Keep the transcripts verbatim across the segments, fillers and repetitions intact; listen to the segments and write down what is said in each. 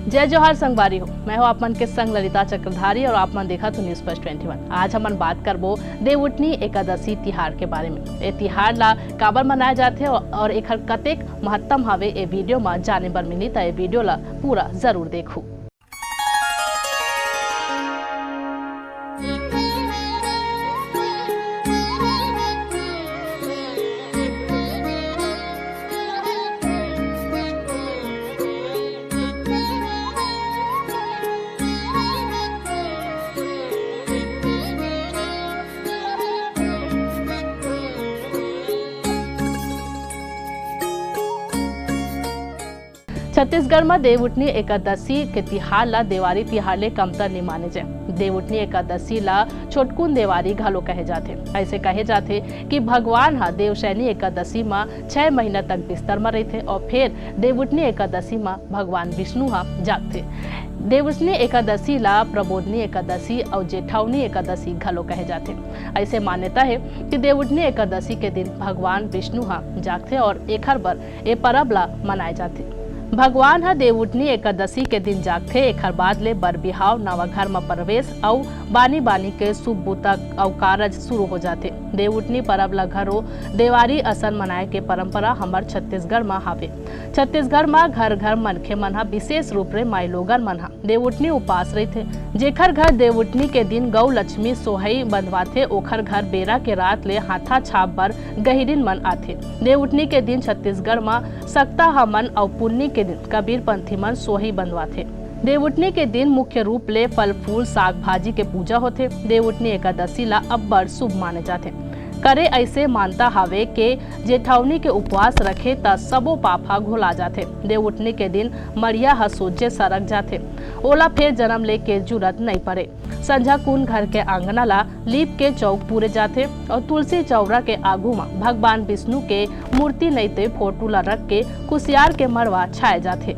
जय जोहार संगवारी हो, मैं हूं आप मन के संग ललिता चक्रधारी और आप मन देखत हो News Plus Twenty One। आज हमन बात करबो देवउठनी एकादशी तिहार के बारे में। ए तिहार ला काबर मनाया जाथे और एखर कतेक महत्तम हवे, ए video मा जाने बर मिली, त ए video ला पूरा जरूर देखू। छत्तीसगढ़ म देवउठनी एकादशी के तिहार ला देवारी तिहार ले कमतर नइ माने जाय। देवउठनी एकादशी ला छोटकुन देवारी घलो कहे जाथे। अइसे कहे जाथे कि भगवान ह देवशयनी एकादशी म छह महीना तक बिस्तर म रहिथे और फेर देवउठनी एकादशी म भगवान विष्णु ह जागथे। देवउठनी एकादशी ला प्रबोधनी एकादशी अउ जेठउनी एकादशी घलो कहे जाथे। अइसे मान्यता हे कि देवउठनी एकादशी के दिन भगवान विष्णु ह जागथे और एखर बर ए परब ला मनाए जाथे। भगवान ह देवउठनी एकादशी के दिन जागथे, एखर बाद ले बर बिहाव, नवा घर म प्रवेश अउ बानी बानी के शुभ बूता अउ कारज शुरू हो जाथे। देवउठनी परब ला घरो देवारी असन मनाए के परंपरा हमर छत्तीसगढ़ म हावे। छत्तीसगढ़ म घर घर मनखे मन ह विशेष रूप ले माईलोगन मन ह देवउठनी उपास रहिथे। जेखर घर देवउठनी के दिन गौ लक्ष्मी सोहई बंधवाथे, ओखर घर बेरा के रात ले हाथा छाप बर गहिरिन मन आथे। देवउठनी के दिन छत्तीसगढ़ म सक्ता हमन अउ पुन्नी के दिन कबीर पंथी मन सोहई बंधवाथे। देवउठनी के दिन मुख्य रूप ले फल फूल, साग भाजी के पूजा होथे। देवउठनी एकादशी ला अब्बड़ शुभ माने जाथे। करे अइसे मानता हावे के जेठउनी के उपवास रखे त सबो पाप ह घोला जाथे। देवउठनी के दिन मड़िया ह सोझे सरक जाथे, ओला फेर जन्म ले के जरूरत नइ पड़े। संझा कुन घर के आंगना ला लीप के चौक पूरे जाथे अउ तुलसी चौरा के आगू म भगवान विष्णु के मूर्ति नइ ते फोटो ला रख के कुसियार के मड़वा छाए जाथे।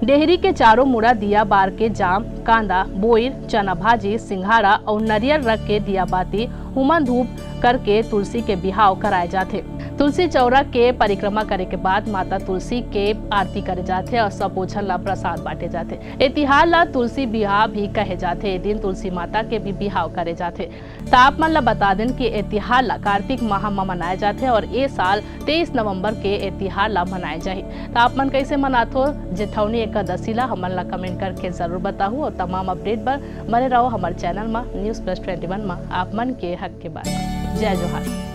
डेहरी के चारों मुड़ा दिया बार के जाम, कांदा, बोइर, चना भाजी, सिंघाड़ा अउ नरियर रख के दिया बाती, हुमन धूप करके तुलसी के बिहाव कराए जाथे। तुलसी चौरा के परिक्रमा करे के बाद माता तुलसी के आरती करे जाथे अउ सब ओझन ला प्रसाद बांटे जाथे। ए तिहार ला तुलसी बिहाव भी कहे जाथे। ए दिन तुलसी माता के भी बिहाव करे जाथे। त आप मन ला बता देन कि ए तिहार ला कार्तिक माह म मनाए जाथे और ए साल तेईस नवंबर के ए तिहार ला मनाए जाही। त आप मन कइसे मनाथो जेठउनी एकादशी ला, हमन ला comment करके जरूर बताहू और तमाम update बर बने रहो हमर channel म News Plus Twenty One म। आप मन के हक के बात। जय जोहार।